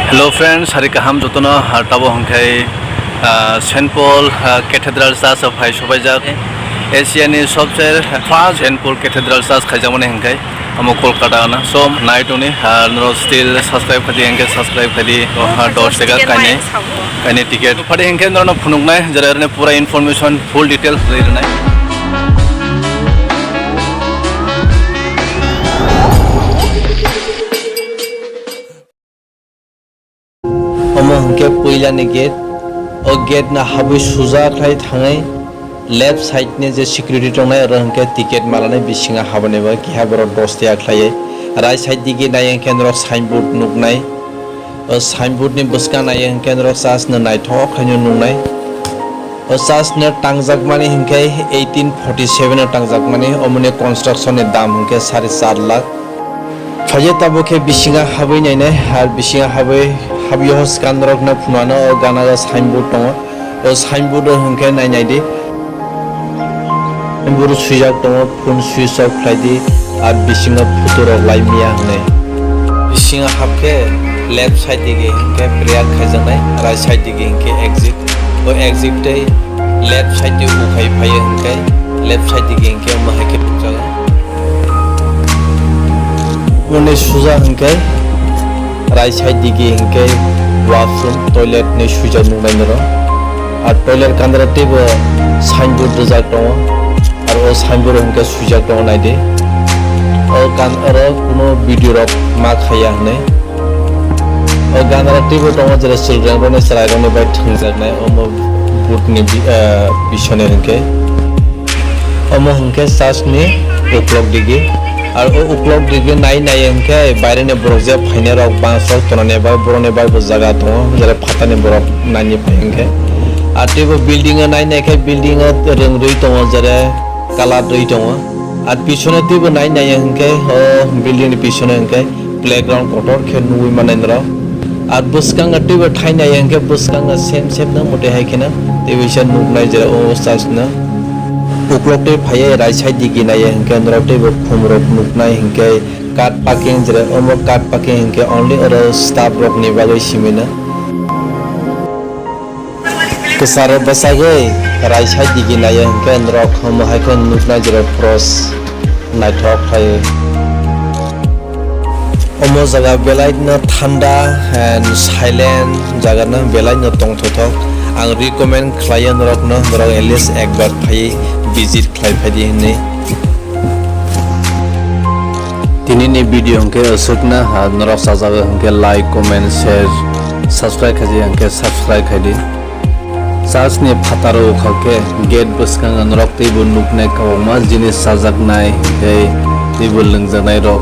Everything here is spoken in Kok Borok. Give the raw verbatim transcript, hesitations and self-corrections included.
Hello friends, hari kaham jotono, ah, tabo hwnkhe, ah, Saint Paul, ah, Cathedral Church o phai sobaijak. Asia ni sobse first Saint Paul Cathedral Church khaijakmani hwnkhe, amo Kolkata na. So, nai tongni, ah, norok still subscribe khaidi hwnkhe subscribe khaidi, oh, ah, dos taka kainwi, kainwi ticket. Phadi hwnkhe norokno phunuknai, jera erne pura information, full details rwi rwnai. Omo hwnkhe puilani gate. O gate no habwi suja khlai thangwi left side ni je security tongnai, oro hwnkhe ticket malani bisingo habani bo keha borok dos tiya khlaiwi. Right side digi nai hwnkhe norok signboard nuknai. O signboard ni bwskang nai hwnkhe norok church no naithok khaino nuknai. O church no tangjakmani hwnkhe eighteen forty seven o tangjakmani, omoni construction ni dam hwnkhe sari char lakh. Phaikhe tabuk khe bisingo habwi nainai, ar bisingo habwi, habwi o swkang norokno phunuknai o gana o signboard tongo. O signboard o hwnkhe nainai di. Signboard swijak tongo, phone switch off khlai di, ar bisingo photo rok lai maya hwnwi. Bisingo habkhe left side digi hwnkhe prayer khaijaknai, right side digi hwnkhe exit. O exit tei left side o uphai phaiwi hwnkhe left side digi hwnkhe omo hai khe nukjago. Mone suja hwnkhe right side digi hwnkhe washroom, toilet ni swijak nuknai norok. Ar toilet kandara teibo signboard rijak tongo. Ar o signboard hwnkhe swijak tongo naidi. O kan oro kuno video rok ma khaiya hwnwi. O ganara teibo tongo, jera children rokni chwrairokni bai thwngjaknai omo board ni bi-, ah, bisoni hwnkhe. Omo hwnkhe church ni uklok digi. Ar o uklok digi nai nai hwnkhe baireni borok je phainai rok bangso tonani bai borokni bai bo jaga tongo, jera phatani borok naini phai hwnkhe. Ar teibo building o nai nai khe building o rwngrwi tongo, jera colour rwi tongo. Ar pisone teibo nai nai hwnkhe o building ni pisone hwnkhe playground kotor khe nugwi mannai norok. Ar bwskango teibo thai nai hwnkhe bwskango same same no mwtai hai kheno teibo kisa nuknai jera o church no. Uklok tei phaiwi right side digi nai hwnkhe norok teibo khum rok nuknai hwnkhe car parking jera omo car parking hwnkhe only oro staff rok ni bagwi simi no. Kwcharo bwsagwi right side digi nai hwnkhe norok omo hai khe nuknai jera cross naithok khlaiwi. Omo jaga belai no thanda and silent jaga no belai no tongthothok. Ang recommend khlaio norok no, norok at least ekbar phaiwi visit khlai phaidi hwnwi. Tini ni video hwnkhe aswkna, ha, norok chajago hwnkhe like, comment, share, subscribe khaidi hwnkhe subscribe khaidi. Church ni phataro ukha khe gate bwskango norok teibo nuknai kwbangma jinis chajaknai tei teibo lwngjaknai rok.